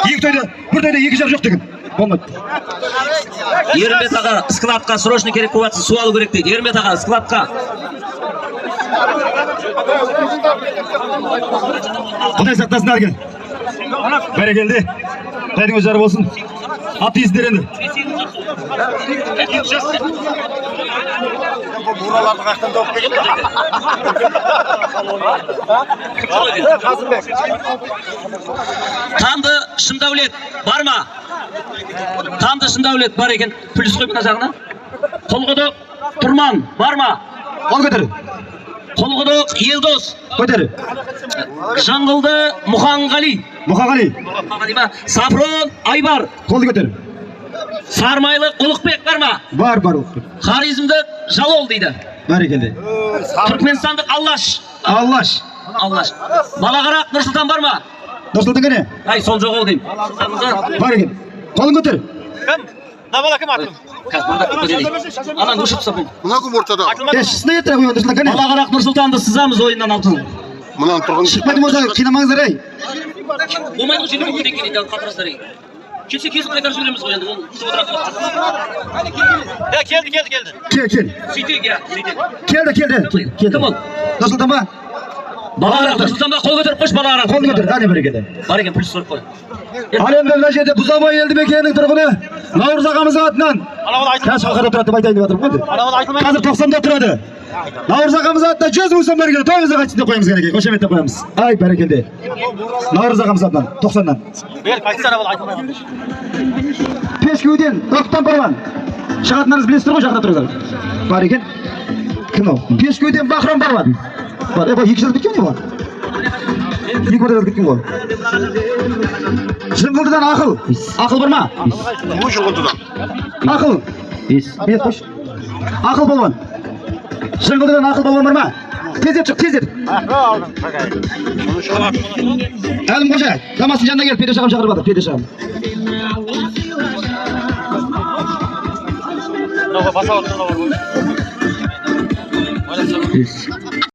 Екі тойда, бір тойда екі жар жоқ деген. Болмайды. Ерімбет аға, складқа срочно керек болып жатса, су алу керек дейді. Ерімбет аға, складқа. Құдай сақтасын әрген. Бәрекелді. Құдайдың өз жары болсын. Ат тиісіңдер енді. Бураларды қаяқтан тауып келген? Қасымбек. Тамды Шындаулет бар ма? Тамды Шындаулет бар екен. Плюс қой мына жағына. Қолқұдық Тұрман бар ма? Қол көтер. Қолқұдық Елдос. Көтер. Жыңғылды Мұханғали. Мұханғали. Мұханғали ма? Сафрон Айбар. Қолды көтер. Сармайлық Ұлықбек бар ма? Бар, бар Ұлықбек. Хорезмдік Жалол дейді. Бәрекелді. Түркменстандық Аллаш. Аллаш. Аллаш. Балағарақ Нұрсұлтан бар ма? Нұрсұлтан кәне? Ай, сол жоқ ау деймін. Бар екен. Қолын көтер. Кім? Мына бала кім аты? Қазір бардак болып кетеді. Ананы өшіріп тастап болды. Мына кім ортада? Шысына кетір, Нұрсұлтан кәне? Балағарақ Нұрсұлтанды сызамыз ойыннан алтын. Мынаны тұрған Шықпайтын болса қинамаңыздар ей. Болмайды ғой, жетіп кеткен дейді, қатырасыздар ей. Келсе кезін қайтарып жібереміз ғой енді, ол күтіп отыратын уақыт. Иә, келді, келді, келді. Кел, кел. Сөйтейік, иә, сөйтейік. Келді, келді. Келді. Кім ол? Нұрсұлтан ба? Балағарақ Нұрсұлтан ба? Қол көтеріп қойшы, Балағарақ. Қолын көтер, әне бәрекелді. Бар екен, плюс қойып қой. Ал енді мына жерде Бұзабай елді мекенінің тұрғыны Наурыз ағамыздың атынан қазір шалқарда тұрады деп айтайын деп жатырмын ғой енді. Қазір 90-да тұрады. Наурыз ағамыз атынан 100 мың сом бәрекелді. Тойымызға қайтсын деп қоямыз кәнекей. Қошеметтеп қоямыз. Ай, бәрекелді. Наурыз ағамыз атынан 90-нан. Берік, айтсana бала, айтылмай. Пешкеуден Өктам балуан. Шығатындарыңыз білесіздер ғой, жақында тұрыңыздар. Бар екен. Кім ол? Пешкеуден Бахрам балуан. Бар, бұл екі жазып кеткен не бұған? Екі мәрте жазып кеткен ғой. Жыңғылдыдан Ақыл. Ақыл бар ма? Ой, Жыңғылдыдан. Ақыл. Бес. Бес қойшы. Ақыл балуан. Жыңғылдыдан Ақыл балуан бар ма? Тездет шық, тездет. Әлім қожа, дамастың жанына келіп, Пердеш ағам шақырып жатыр, Пердеш ағам. Мынауға баса алып, мынауға.